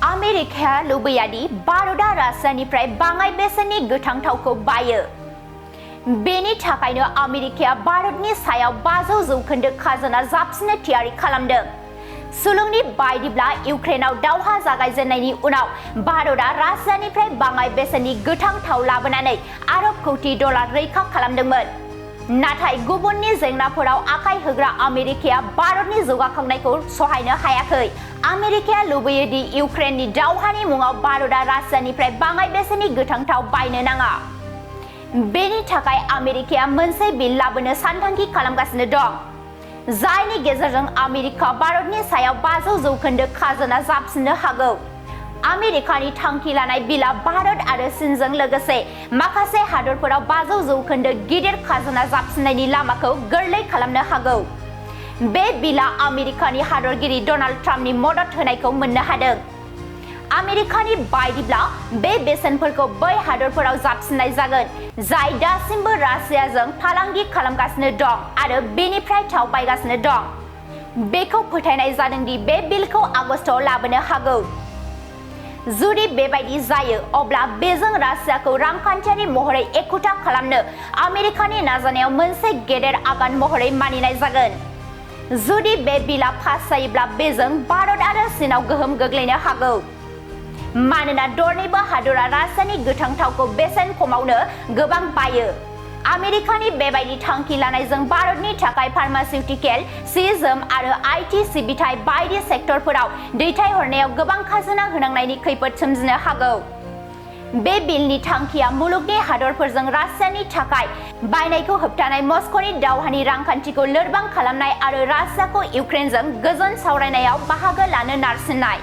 आमेरिकाया लुबैयादि भारतआ रासियानिफ्राय बाङाय बेसेननि गोथां थावखौ बायो। बेनि थाखायनो आमेरिकाया भारतनि सायाव 500% खाजोना जाबसिननो थियारि खालामदों। सुलुंनि बायदिब्ला इउक्रेनाव दावहा जागायजेननायनि उनाव भारतआ रासियानिफ्राय बाङाय बेसेननि गोथां थाव लाबोनानै आरब कौटि डलार रैखा खालामदोंमोन। नाथाय गुबुननि जेंनाफोराव आखाय होग्रा आमेरिकाया भारतनि जौगाखांनायखौ सहायनो हायाखै। आमेरिकाया लुबैयो दि इउक्रेननि दावहानि मुङाव भारतआ रासियानिफ्राय बाङाय बेसेननि गोथां थाव बायनो नाङा। बेनि थाखाय आमेरिकाया मोनसे बिल लाबोनो सानथांखि खालामगासिनो दं, जायनि गेजेरजों आमेरिका भारतनि सायाव 500% खाजोना जाबसिननो हागौ। आमेरिकानि थांखि लानाय बिलआ भारत आरो चीनजों लोगोसे माखासे हादरफोराव 500% गिदिर खाजोना जाबसिननायनि लामाखौ गोरलै खालामनो हागौ। बे बिलआ आमेरिकानि हादरगिरि डनाल्ड ट्राम्पनि मदद होनायखौ मोननो हादों। आमेरिकानि बायदिब्ला बे बेसेनफोरखौ बै हादरफोराव जाबसिननाय जागोन जाय दासिमबो रासियाजों फालांगि खालामगासिनो दं आरो बेनिफ्राय थाव बायगासिनो दं। बेखौ फोथायनाय जादों दि बे बिलखौ आगस्तआव लाबोनो हागौ। जुदि बेबायदि जायो अब्ला बेजों रासियाखौ रांखान्थियारि महरै एखुथा खालामनो आमेरिकानि नाजानायाव मोनसे गेदेर आगान महरै मानिनाय जागोन। जुदि बे बिलआ पास जायोब्ला बेजों भारत आरो चीनआव गोहोम गोग्लैनो हागौ, मानोना दरनैबो हादरा रासियानि गोथां थावखौ बेसेन खमावनो गोबां बायो। आमेरिकानि बेबायदि थांखि लानायजों भारतनि थाखाय फार्मासिउटिकेल, सि-जोम आरो आईटी सिबिथाय बायदि सेक्टरफोराव दैथायहरनायाव गोबां खाजोना होनांनायनि खैफोद सोमजिनो हागौ। बे बिलनि थांखिया मुलुगनि हादरफोरजों रासियानि थाखाय बायनायखौ होबथानाय, मस्क'नि दावहानि रांखान्थिखौ लोरबां खालामनाय आरो रासियाखौ इउक्रेनजों गोजोन सावरायनायाव बाहागो लानो नारसिननाय।